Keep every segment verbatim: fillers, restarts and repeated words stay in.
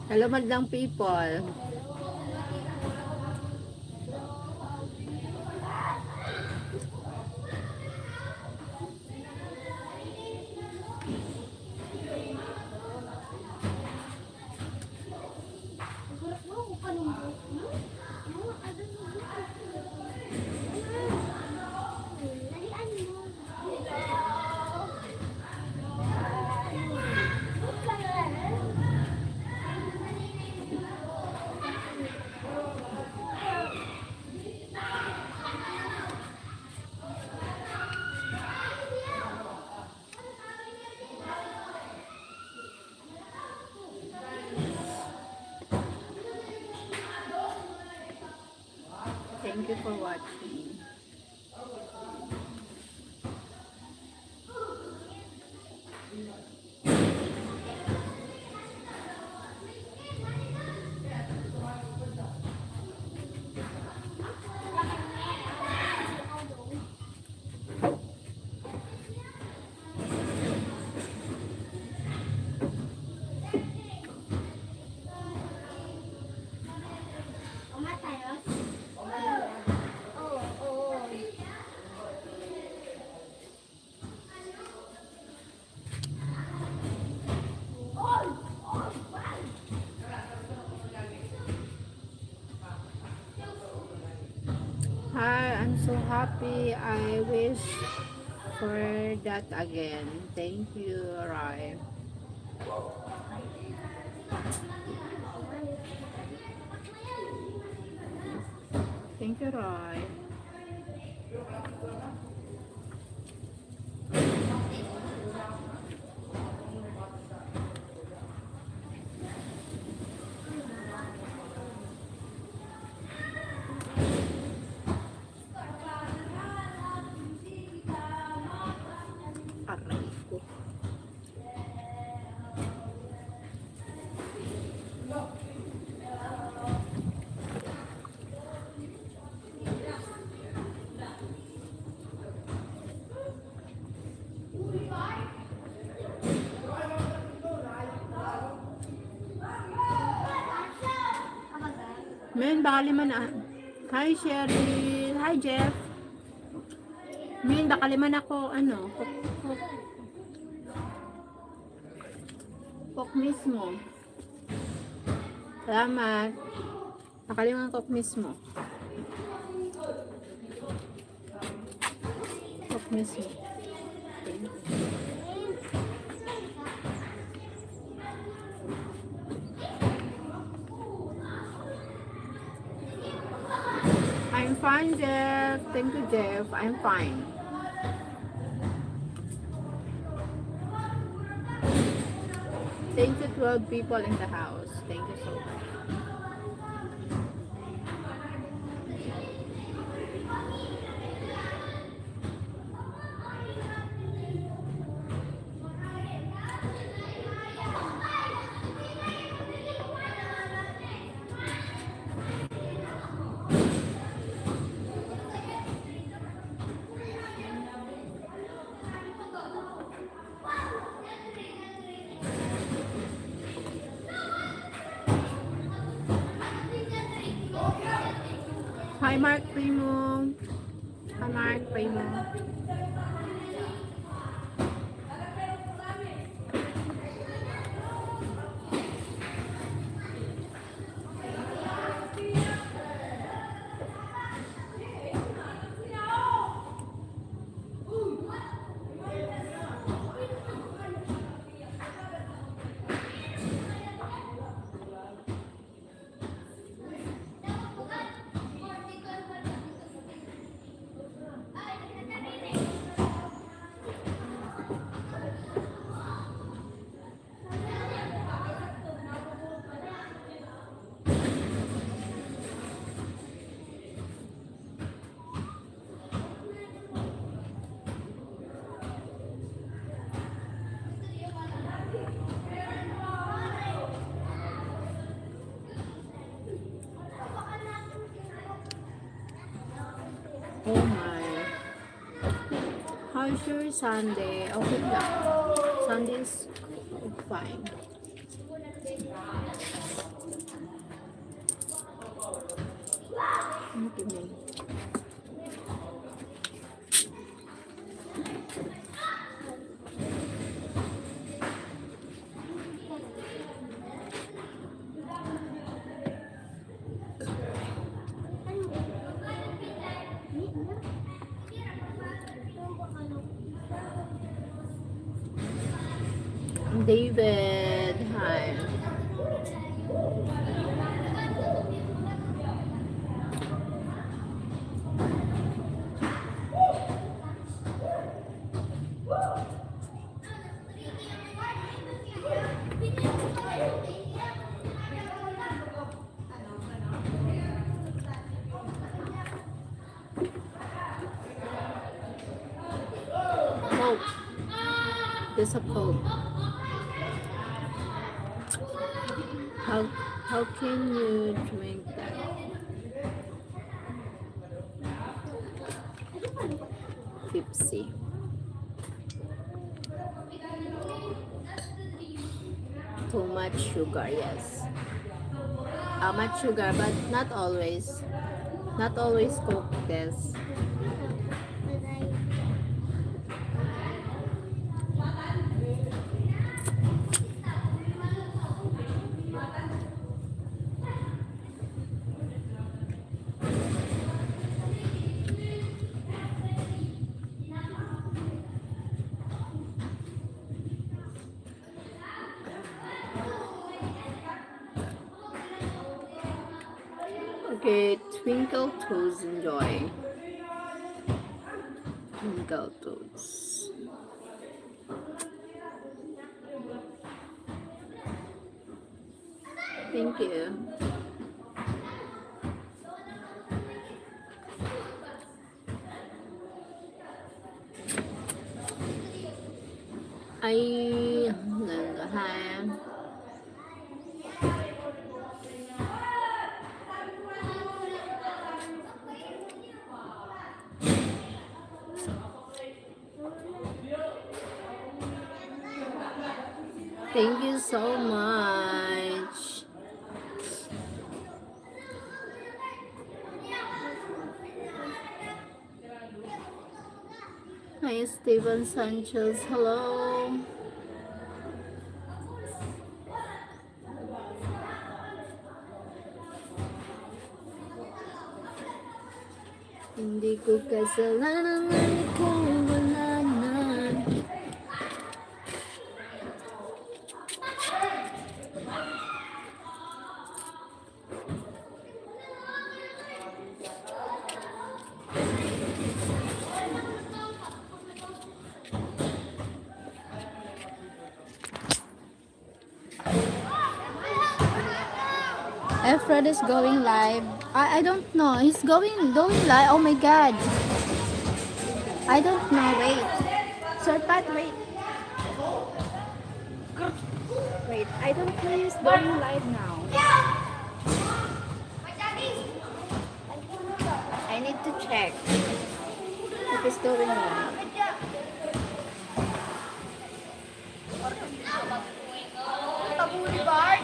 Talumad lang, people. Thank you for watching. Hi, I'm so happy. I wish for that again. Thank you, Roy. Thank you, Roy. Aray ko. Men, baka lima na. Hi, Sherry. Hi, Jeff. Min, baka lima na ako, ano, cook, cook. Cook mismo. Salamat. Baka lima cook mismo. Cook mismo. I'm fine, Jeff. Thank you, Jeff. I'm fine. Thank you, twelve people in the house. Thank you so much. Hi, Mark Primo. Hi, Mark Primo. Oh my. How's your Sunday? Okay lang. Sunday is fine. Ano to, May? David, hi. Coke. There's a Coke. How, how can you drink that? Tipsy. Too much sugar, yes. Uh, much sugar, but not always. Not always Coke, yes. Okay, Twinkle Toes, enjoy. Twinkle Toes. Thank you. Ay, ganda, ha? Thank you so much. Hi, Steven Sanchez. Hello. Hindi ko kasalanan ang ikaw wala na. Efren is going live. I, I don't know. He's going going live. Oh my God. I don't know. Wait. Sir Pat, wait. Wait. I don't know he's going live now. I need to check if he's going live.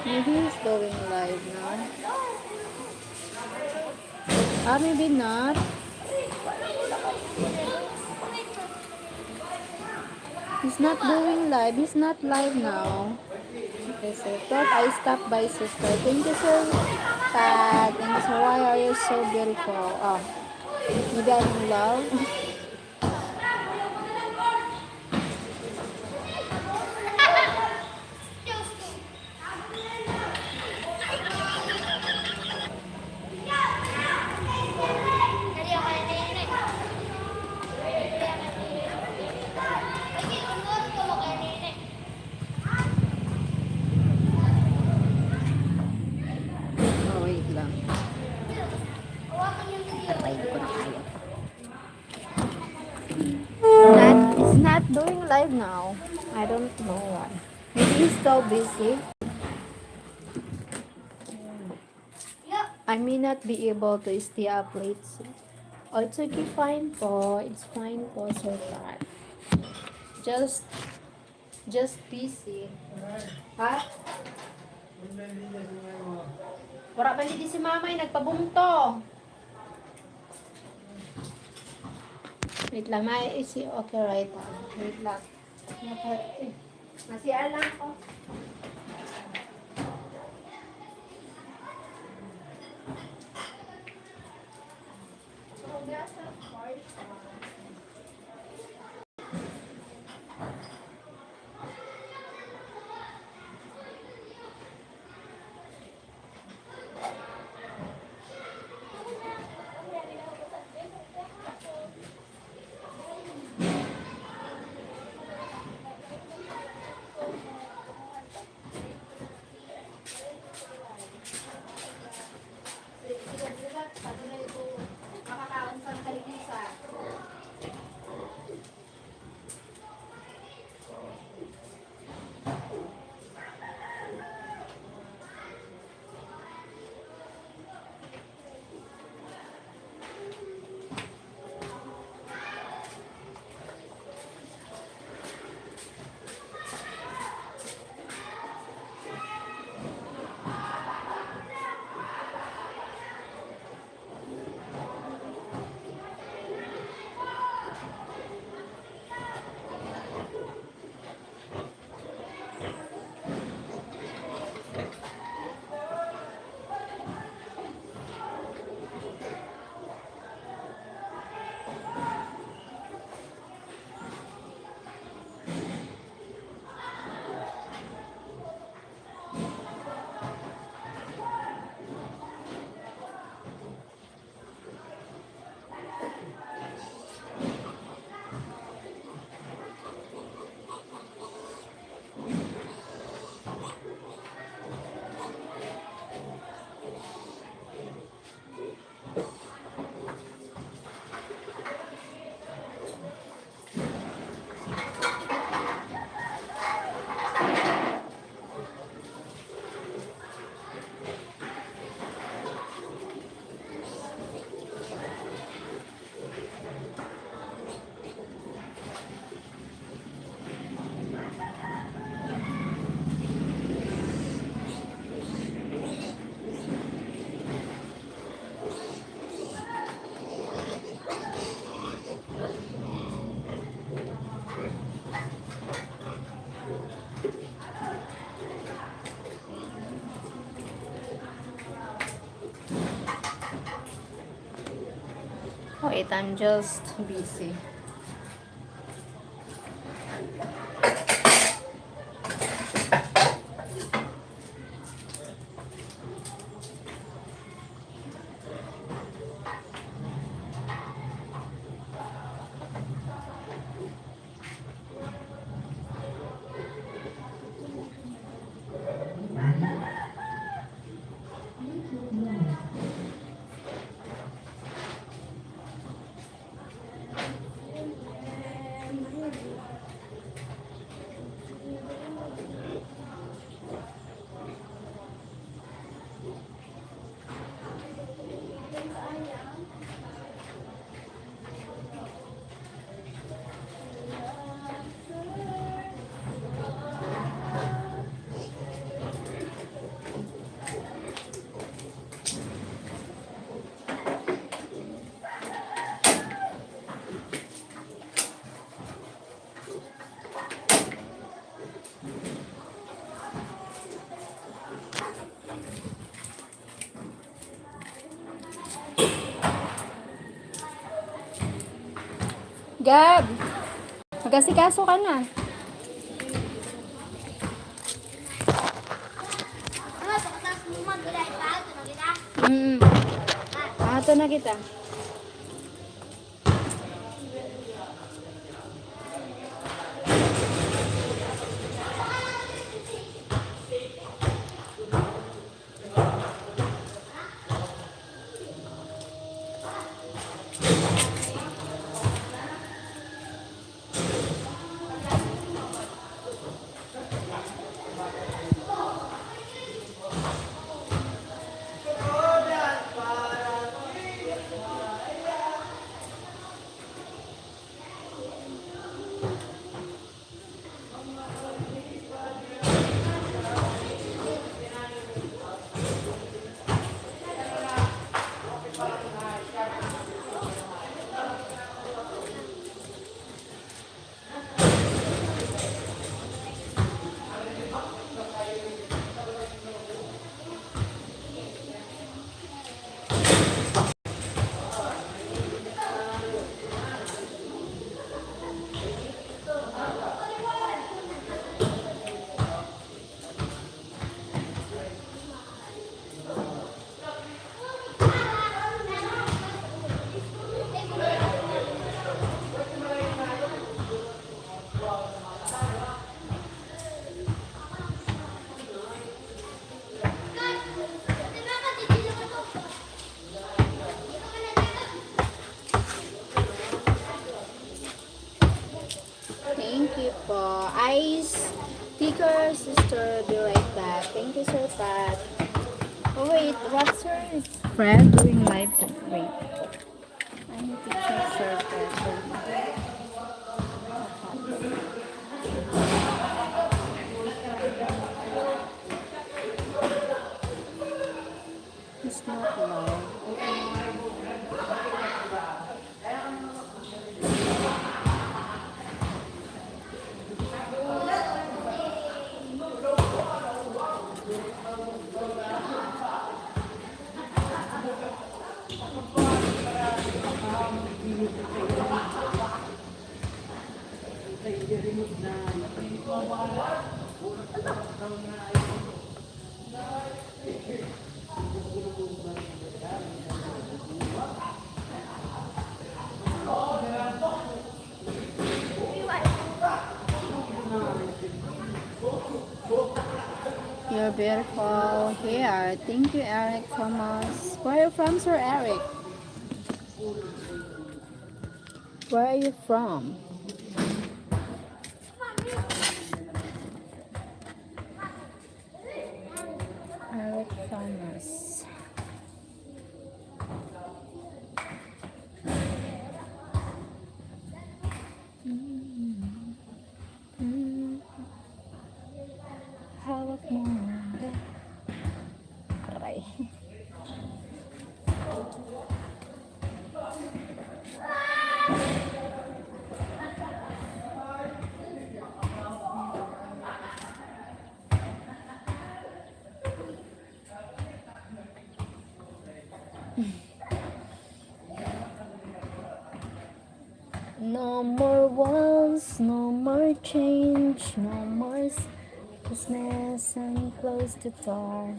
Maybe he's going live now. Ah, maybe not. He's not going live. He's not live now. Okay, so, Pat, I stop by, sister. Thank you, sir. Pat, thank you, sir. Why are you so beautiful? Oh, maybe I'm in love. Oh, wait lang. Patay ko na kayo. Not, it's not doing live now. I don't know why. Maybe he's so busy. I may not be able to stay up late. Oh, it's okay, fine po. It's fine po, sir. Just, just busy. Ha? Wala man di si Mama, eh, nagpabungto. Wait lang, may isi-, okay, right. Wait lang. Naka-, eh, ma-C R lang ako. Oh, it, I'm just busy. Gab, mag-asikaso ka na. Mm. Ato na kita. Sir, be like that. Thank you, Sir Pat. Oh, wait, what's your friend doing live? Wait. I need to check Sir Pat. It's not live. Your beautiful hair. Thank you, Eric Thomas. Where are you from, Sir Eric? Where are you from? Eric Thomas. Mm. Mm. Hawak mo. Aray. No more walls, no more change, no more s- business and close the door.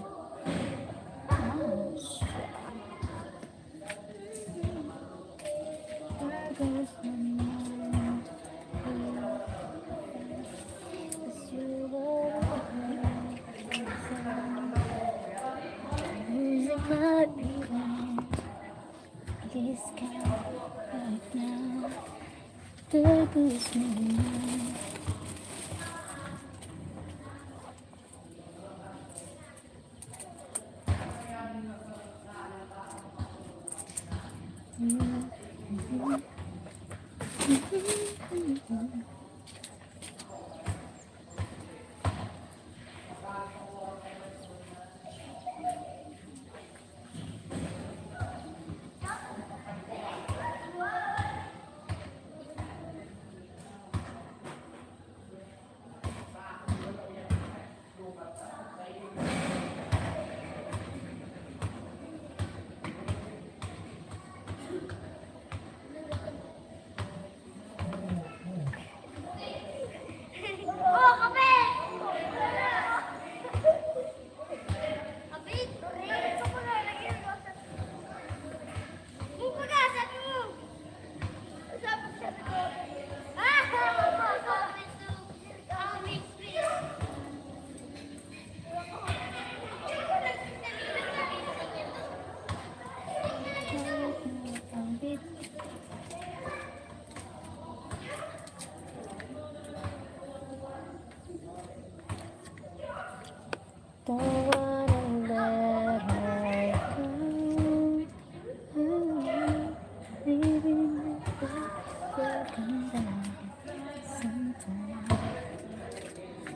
Ouch. This guy right now. Tubos na yan.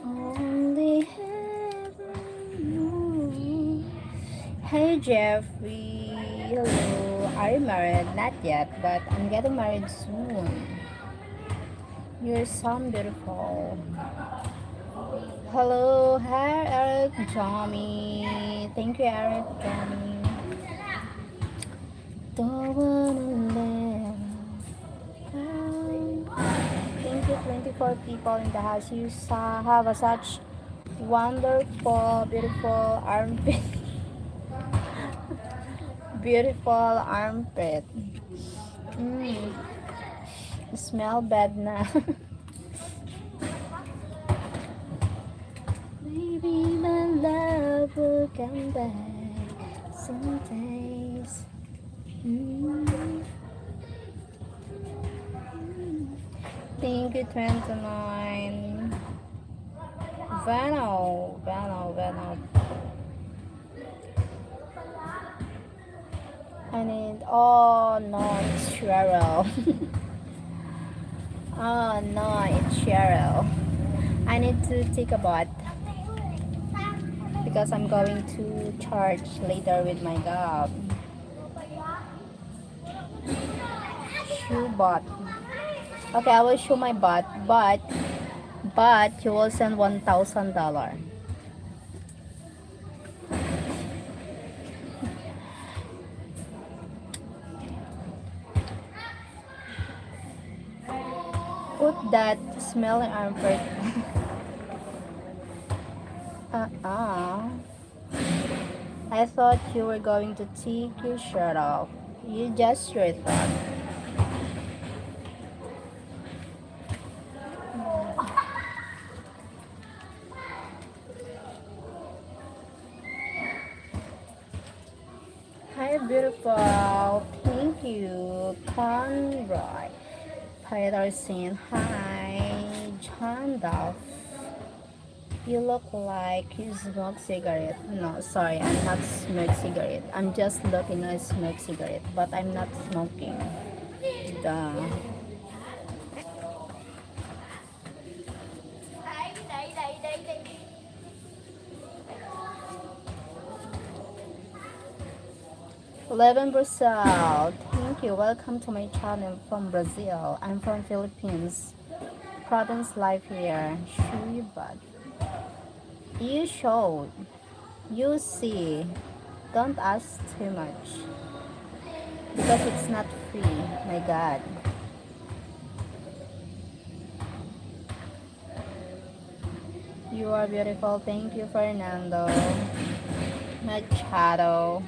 Only heaven knows. Hey Jeffrey, hello. Are you married? Not yet, but I'm getting married soon. You're so beautiful. Hello, hi Eric Jomi. Thank you, Eric Jomi. Thank you, twenty-four people in the house. You sa have a such wonderful, beautiful armpit. Beautiful armpit. Mm. Smell bad na. Maybe my love will come back sometimes. Mm. Thank you, twenty-nine. Bueno, bueno, bueno. I need, oh no, it's Cheryl. Oh no, it's Cheryl. I need to take a bath because I'm going to church later with my God. Shoe bot. Okay, I will show my bot, but but you will send one thousand dollar. Put that smelling armpit. Uh-uh. I thought you were going to take your shirt off. You just your thought. Hi, beautiful. Thank you, Conroy. Peterson. Hi, John Duff. You look like you smoke cigarette. No, sorry, I'm not smoke cigarette. I'm just looking like smoke cigarette, but I'm not smoking. Duh. Eleven Brazil, thank you. Welcome to my channel from Brazil. I'm from Philippines. Province life here. Show you, but you showed. You see. Don't ask too much. Because it's not free. My God. You are beautiful. Thank you, Fernando Machado.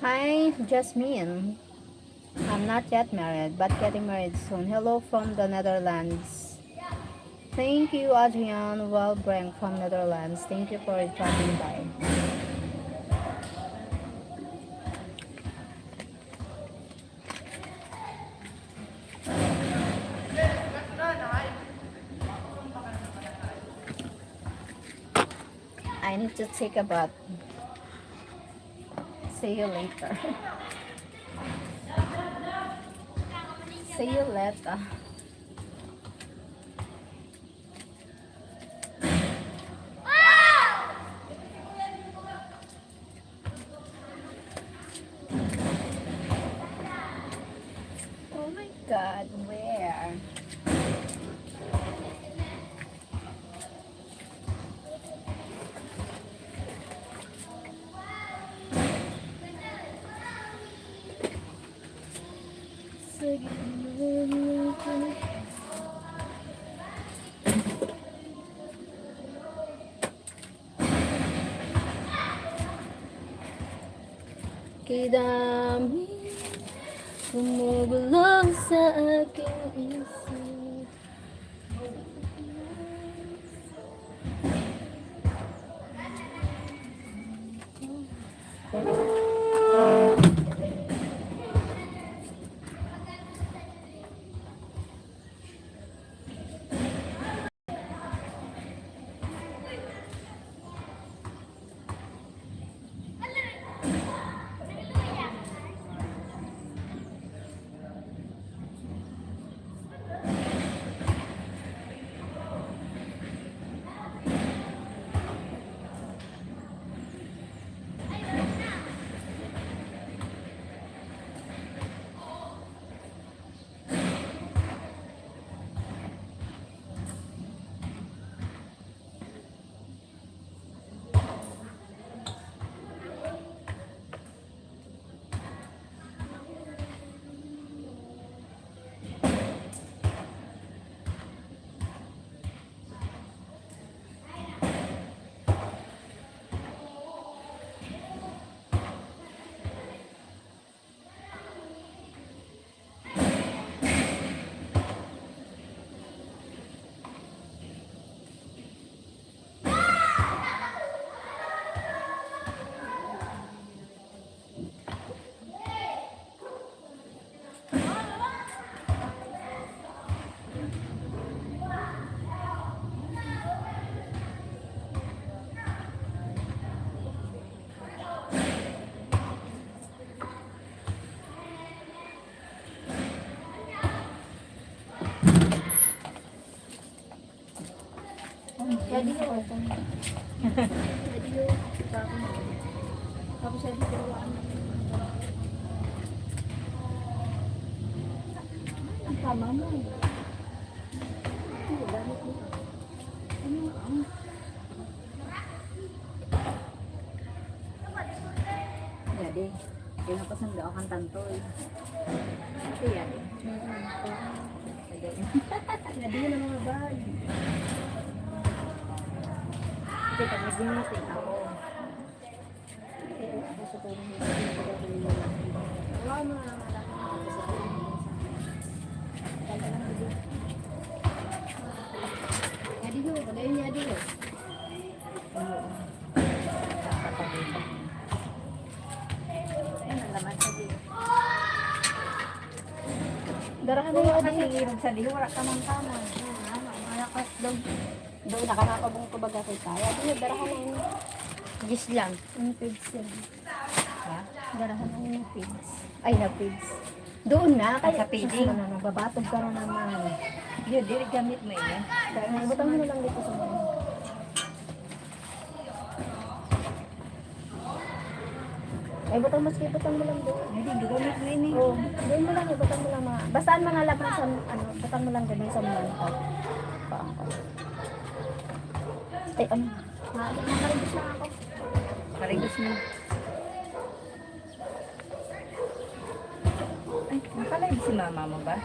Hi, Jasmine. I'm not yet married, but getting married soon. Hello from the Netherlands. Thank you, Adrian Welbrink from Netherlands. Thank you for dropping by. I need to take a bath. See you later. See you later. Oh my God, where? Kay dami gumugulong sa aking isip. Pwede yun. Pwede yun. Tapos sabi ko, ano, ang tama mo. Ito, gamit mo. Ano, ang Yadi. Kaya napasanda ako kan tantoy. Ito yadi. Yadi na mga bag. Ito, pag nag-meeting ako. Wala, mga malaki. Yadi ho, wala yung yadi ho. Ayan, ang laman sa di. Darahan na Wala yung kasi adi. Hirog sa di, wala ka mang tama. Wala, malakas daw. Doon, nakakabungto baga ko tayo. Adi, darahan na yun. Gis lang. Yung pigs yan. Ha? Darahan na yun yung pigs. Ay, na pigs. Doon na. Ay, kaya sa feeding. Sus, ano, nagbabatog ka na naman. Yun, dili gamit mo yun. Kaya nga, butang mo na lang dito sa mga. Ay, butang mo, sige, butang mo lang doon. Hindi, hindi gamit mo yun eh. Oo, doon mo lang, ibutang mo lang mga, basta ang mga laman sa, ano, butang mo lang doon sa mga, paangkat. Ay, ano? Ma-, makaribos lang ako. Karibos mo. Ay, nakalive si mama mo ba?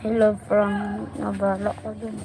Hello from Nabala ko dun.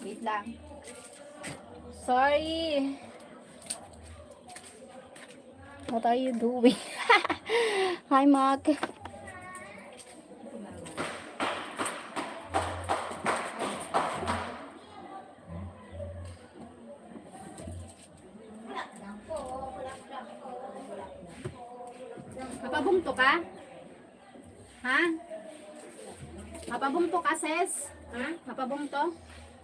Wait lang. Sorry. What are you doing? Hi, Mark. Mapabungto ka? Ha? Mapabungto ka, ses? Ha? Mapabungto?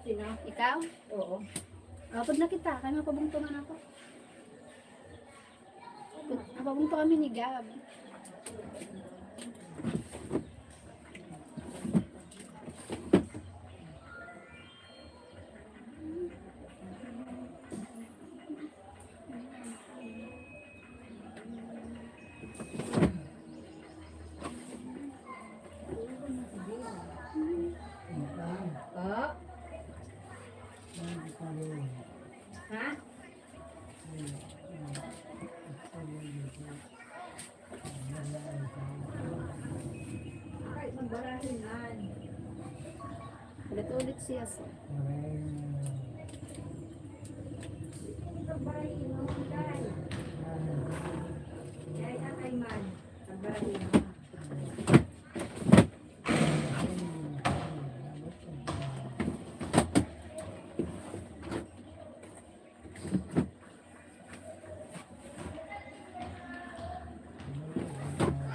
Sino? Ikaw? Oo. Apod na kita, kaya mapabungto man ako. Mapabungto kami ni Gab. Ha? Ay, magbarahin man. Ulit-ulit siya, sir. Magbarahin man, guys. Kaya na kay man. Magbarahin man.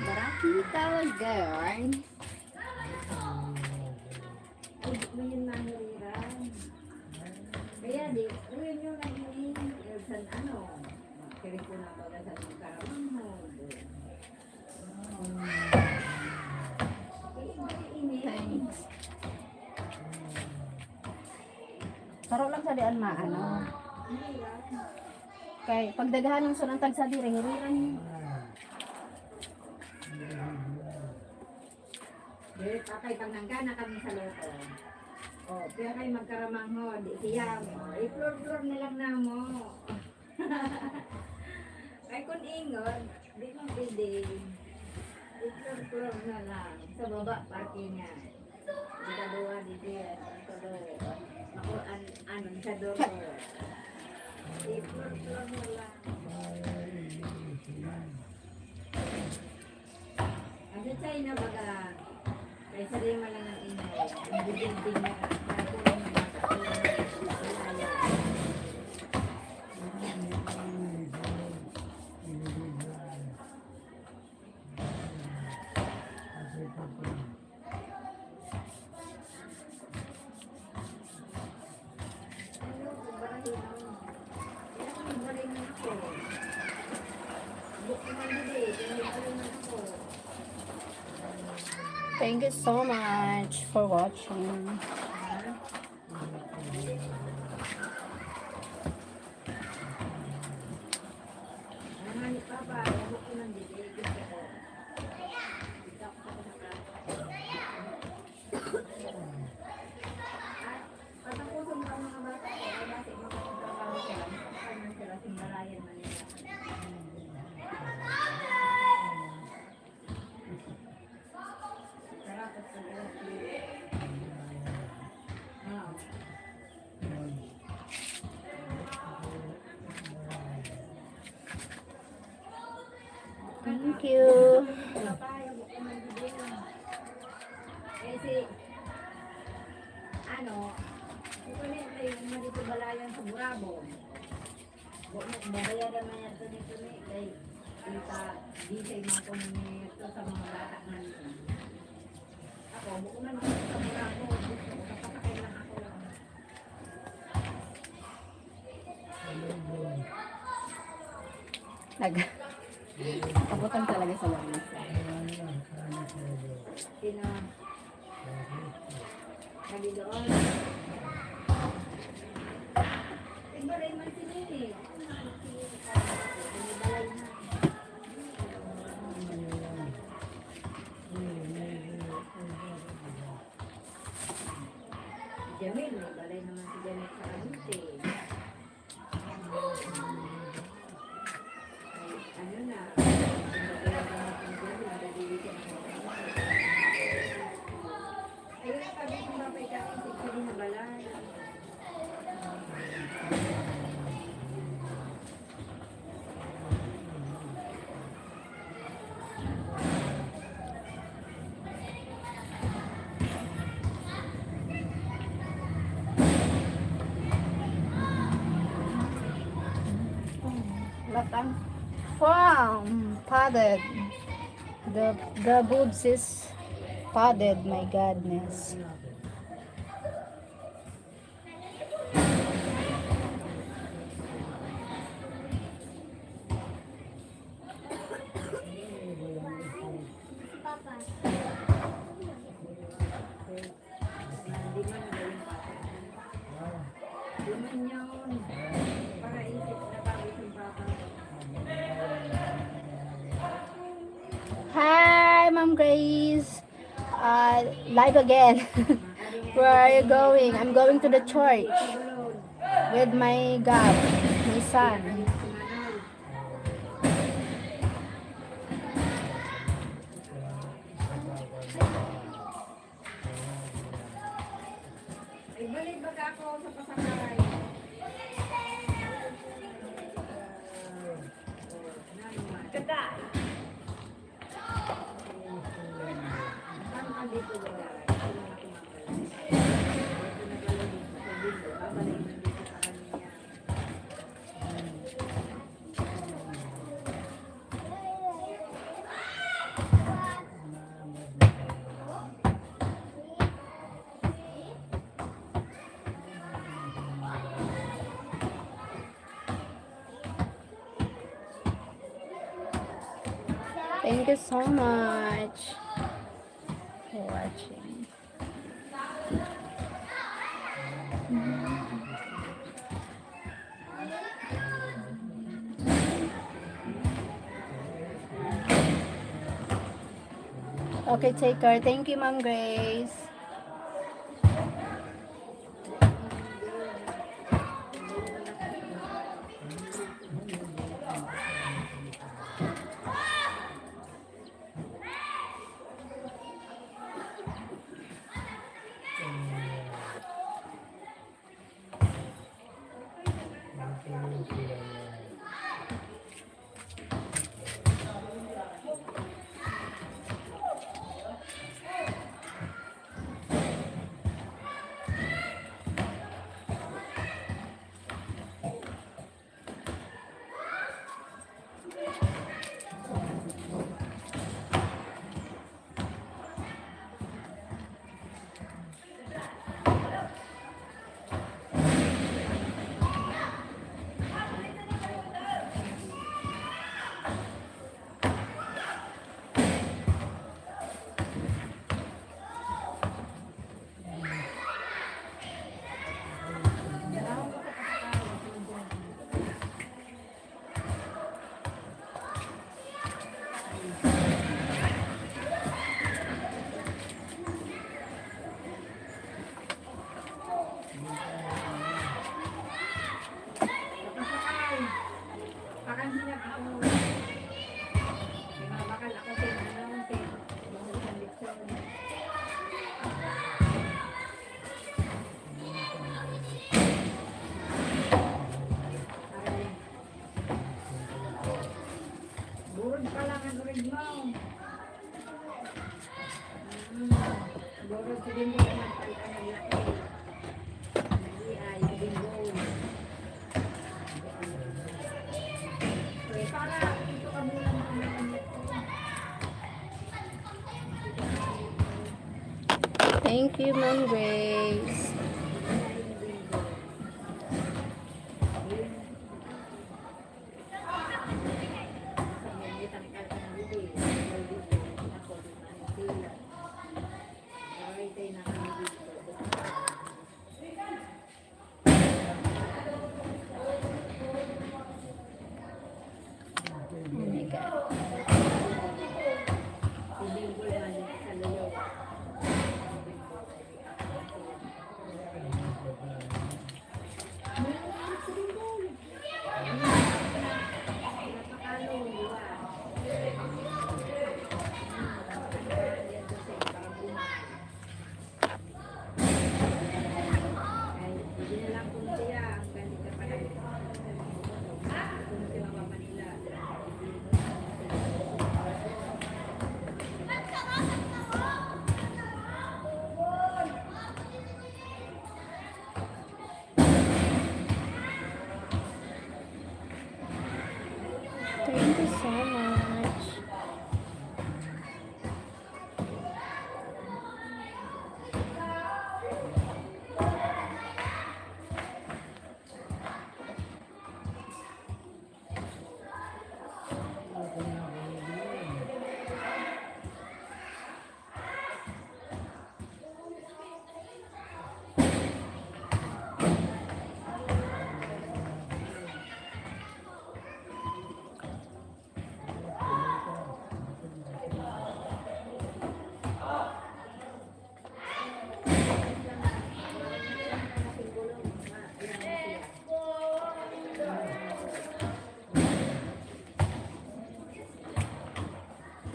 Marami talaga. Ay, di mo yun mahiriran. Kaya di, uwi nyo na yun. San ano, kiri ko na baga sa mga karamang mo. Thanks. Saro lang sa diyan maano. Kay pagdaghan ng sunang tagsa diri, hiriran. Dili pa kay pag nanggana kami sa luto. O, pero kay magkaramang ho, di siya. O, i-floor-floor na lang namo. Ay, kung ingon, di mo pwede. I-floor-floor na lang. Sa baba, parkingan. Di ka duwa, di din. Di ka duwa. Ako, an-, anong sa duwa. I-floor-floor na lang. Ang sa China, baga, kaysa rin malang ang ingay, ang building na, Thank you so much for watching. Patapuson pa ang mga bata ko, ay basi makapagtrabaho sila, masaktan man sila, simbarayan man nila. Sarap at pag-, ah. Thank you. Kasi, ano, ito na yung tayo na dito balayan sa Burabon. Babayaran man yan ito nito ni, kay kita, di sa mga kumunito sa mga bata nga nito. Ako, buko man ako sa Burabon, gusto ko, kapasakay lang ako lang. Nag-, abutang talaga sa lamesa. Sino? Lagi doon. Iba rin man si Nini. May balay na. Jamil, may balay naman si Jamil sa Cavite. Ay, ano na, ayun ang sabi ko, "Mapay From padded. The, the boobs is padded, my goodness. Hi, Ma'am Grace. Uh, live again. Where are you going? I'm going to the church with my God, my son. Ay, balik baga ako sa pasakay. Kada. Thank you so much for watching. Okay, take care. Thank you, Ma'am Grace. Burod pa lang ang orig mo. Mm. Burod, sige mo naman, ay, ay, ay, ay. Hindi, ay, sige mo. Okay, para ito ka muna ng mga anak ko. Thank you, Ma'am Grace.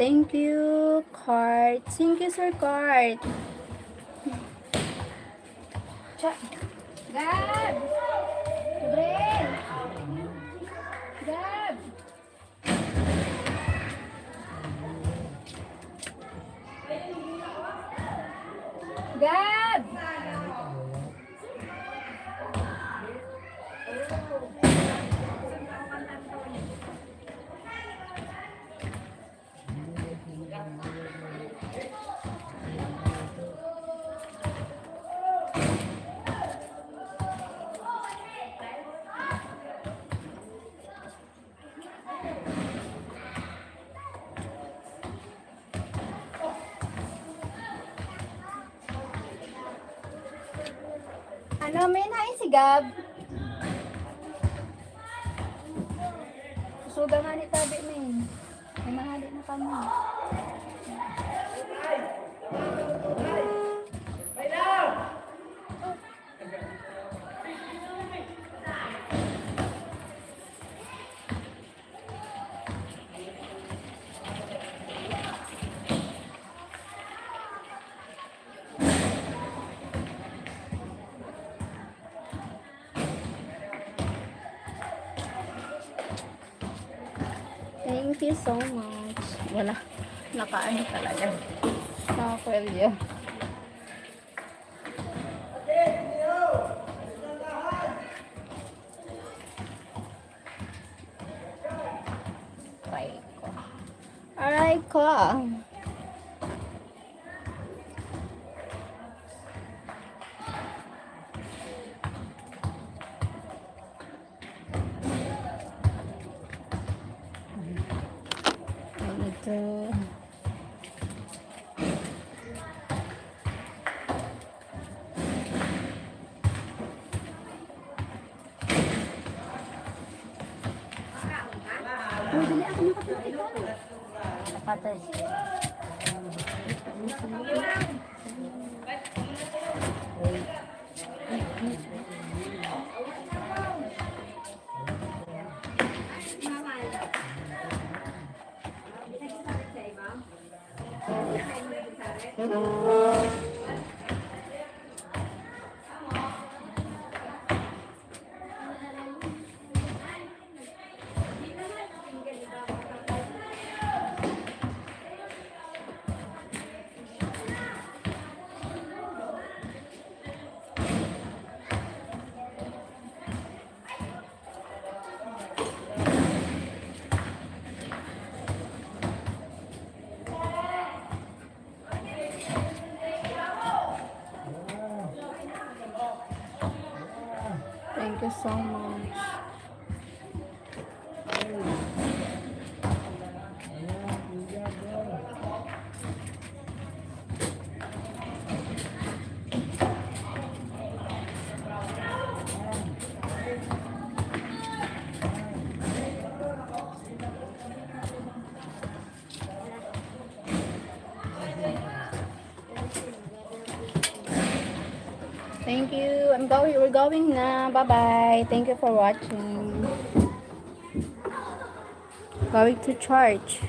Thank you, Kurt. Thank you, Sir Kurt. Cha-, Gab! Gabriel! Gab! Gab! Ano, may nain si Gab? Susuga nga ni tabi, may. May mahali na kami. Thank you so much. Wala. Nakaano talaga. Nakakwelyo. Aray ko. Aray ko. Ano to? Uy, dali ako makapit ito. Kapatid. Thank you so much. Thank you. I'm going, we're going na. Bye-bye. Thank you for watching. Going to church.